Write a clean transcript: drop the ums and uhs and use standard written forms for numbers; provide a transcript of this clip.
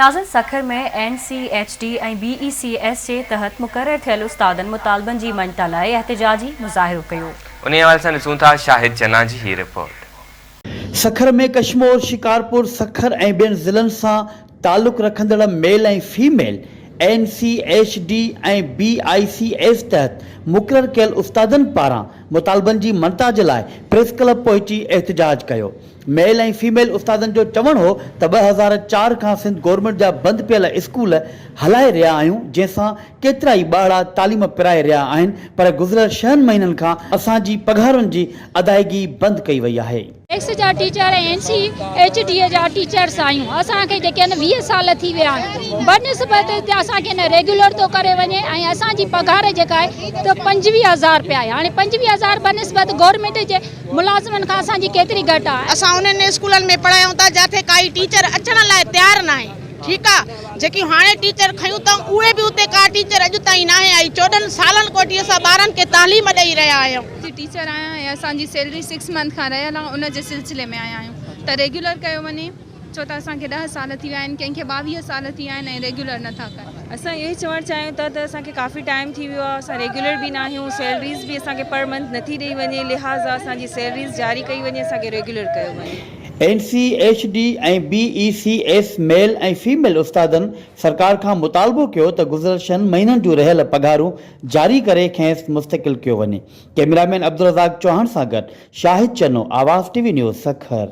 ناظرين Sukkur ۾ N C H D ۽ B E C S جي تحت مقرر ٿيل استادن مطالبن جي مڃتا لاء احتجاجي مظاهرو ڪيو. انهي حوالي سان ڏسون ٿا شاهد چنا جي هي رپورٽ. سکر ۾ ڪشمور، شڪارپور، سکر ۽ ٻين ضلعن سان تعلق رکندڙ male ۽ female N C H D ۽ B I C S تحت مقرر ڪيل استادن پاران مطالبن جي مڃتا جي لاء پريس ڪلب پهچي احتجاج ڪيو. ميل ۽ فيميل استادن جو چوڻ هو ته 2004 کان سنڌ گورنمينٽ جا بند پيل اسڪول هلائي رهيا آهيون جنهن سان ڪيترائي ٻارڙا تعليم پرائي رهيا آهن پر گذريل ڇهن مهينن کان اسان جي پگهارن جي ادائيگي بند ڪئي وئي آهي. ايڪس جا teacher ۽ N C H D جا ٽيچرس آهيون اسان کي جيڪي آهن 20 سال ٿي ويا آهن بنسبت ته اسان کي نه ريگيولر ٿو ڪري وڃي ۽ اسان جي پگهار جيڪا آهي ته 25 هزار رپيا آهي هاڻي 25 هزار بنسبت گورنمينٽ جي ملازمن کان اسان جي ڪيتري گهٽ آ. اسان انهن اسڪولن ۾ پڙهايون ٿا جاٿي ڪائي ٽيچر اچڻ لاء تيار ناهي ٺيڪ آ جيڪي هاڻي ٽيچر کنيون اٿئون اهي به اتي ڪا ٽيچر اڄ تائين ناهي آئي 14 سالن ڪوٺي اسان ٻارن کي تعليم ڏئي رهيا آهيون. جي ٽيچر آهيان ۽ اسان جي سيلري سڪس منٿ کان رهيل آ ان جي سلسلي ۾ آيا آهيون ته ريگيولر ڪيو وڃي. ڇو ته اسان کي ڏهه سال ٿي ويا آهن ڪنهن کي 22 سال ٿي ويا آهن ۽ ريگيولر نه ٿا ڪن. اسان اهو ئي چوڻ چاهيون ٿا ته اسان کي ڪافي ٽائيم ٿي ويو آهي اسان ريگيولر به نه آهيون سيلريز به اسان کي پر منٿ نٿي ڏئي وڃي لهٰذا اسان جي سيلريز جاري ڪئي وڃي اسان کي ريگيولر ڪيو وڃي. N C H D ۽ B E C S male ۽ female استادن سرڪار کان مطالبو ڪيو ته گذريل ڇهن مهينن جون رهيل پگهارون جاري ڪري کيس مستقل ڪيو وڃي. ڪئميرامين عبدالرزاق چوهاڻ سان گڏ Shahid Channo, Awaz T V news, Sukkur.